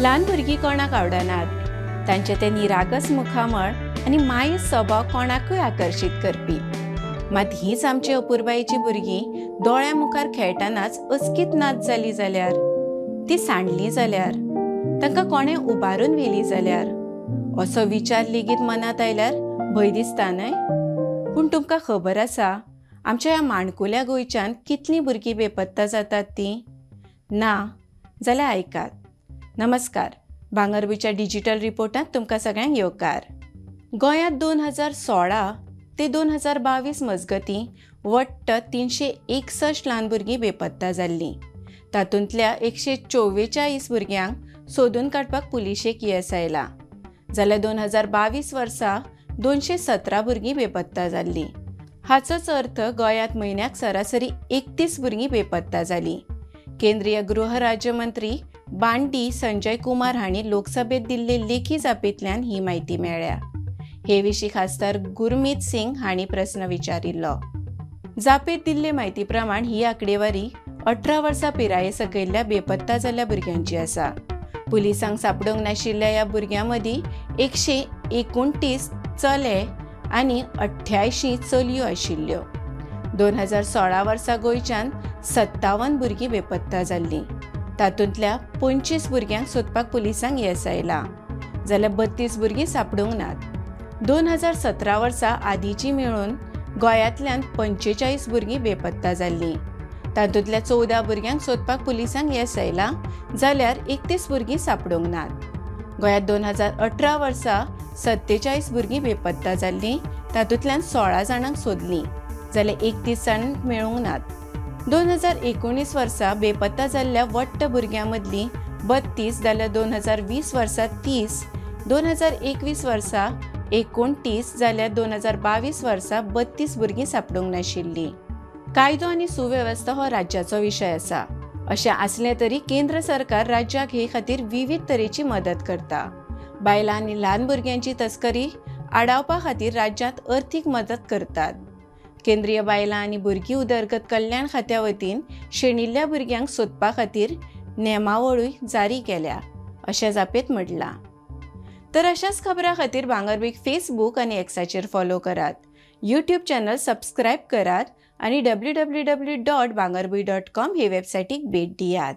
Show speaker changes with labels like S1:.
S1: ल्हान भुरगीं कोणाक आवडनात, तांचे ते निरागस मुखामळ आनी मायेस्त स्वभाव कोणाकूय आकर्शीत करपी. मात हीच आमची अपुरबायेची भुरगीं दोळ्यां मुखार खेळटनाच अचकीत नाच जाली जाल्यार, ती सांडली जाल्यार, तांकां कोणें उबारून व्हेली जाल्यार, असो विचार लेगीत मनांत आयल्यार भंय दिसता न्हय? पूण तुमकां खबर आसा आमच्या ह्या माणकुल्या गोंयच्यान कितलीं भुरगीं बेपत्ता जातात तीं? ना जाल्यार आयकात. नमस्कार, भांगरभूंयच्या डिजिटल रिपोर्टांत तुमकां सगळ्यांक येवकार. गोंयांत 2016 ते 2022 मजगतीं वट्ट 361 ल्हान भुरगीं बेपत्ता जाल्लीं. तातूंतल्या 144 भुरग्यांक सोदून काडपाक पुलिशेक येस आयलां, जाल्यार 2022 वर्सा 217 भुरगीं बेपत्ता जाल्लीं. हाचोच अर्थ गोंयांत म्हयन्याक सरासरी 31 भुरगीं बेपत्ता जालीं. केंद्रीय गृह राज्यमंत्री बांडी संजय कुमार हांणी लोकसभेत दिल्ले लेखी जापेंतल्यान ही म्हायती मेळ्ळ्या. हे विशीं खासदार गुरमीत सिंग हांणी प्रस्न विचारिल्लो. जापेंत दिल्ले म्हायती प्रमाण ही आंकडेवारी 18 वर्सां पिराये सकयल्ल्या बेपत्ता जाल्ल्या भुरग्यांची आसा. पुलिसांक सांपडूंक नाशिल्ल्या ह्या भुरग्यां मदीं 129 चले आनी 88 चलयो आशिल्ल्यो. 2016 वर्सा गोंयच्यान 57 भुरगीं बेपत्ता जाल्लीं. तातूंतल्या 25 भुरग्यांक सोदपाक पुलिसांक येस आयलां, जाल्यार 32 भुरगीं सांपडूंक नात. 2017 वर्सा आदींची मेळून गोंयांतल्यान 45 भुरगीं बेपत्ता जाल्लीं. तातूंतल्या 14 भुरग्यांक सोदपाक पुलिसांक येस आयलां, जाल्यार 31 भुरगीं सांपडूंक नात. गोंयांत 2018 वर्सा 47 भुरगीं बेपत्ता जाल्लीं. तातूंतल्यान 16 जाणांक सोदलीं, जाल्यार 31 जाण मेळूंक नात. 2019 वर्सा बेपत्ता जाल्ल्या वट्ट भुरग्यां मदलीं 32, जाल्यार 2020 वर्सा 30, 2021 वर्सा 29, जाल्यार 2022 वर्सा 32 भुरगीं सांपडूंक नाशिल्लीं. कायदो आनी सुवेवस्था हो राज्याचो विशय आसा. अशें आसलें तरी केंद्र सरकार राज्याक हे खातीर विविध तरेची मदत करता. बायलां आनी ल्हान भुरग्यांची तस्करी आडावपा खातीर राज्यांत अर्थीक मदत करतात. केंद्रीय बायलां आनी भुरगीं उदरगत कल्याण खात्या वतीन शेणिल्ल्या भुरग्यांक सोदपा खातीर नेमावळूय जारी केल्या, अशें जापेंत म्हणलां. तर अशाच खबरां खातीर भांगरभूंयक फेसबूक आनी एक्साचेर फॉलो करात, यूट्यूब चॅनल सबस्क्रायब करात आनी www.bhangarbhuin.com हे वेबसायटीक भेट दियात.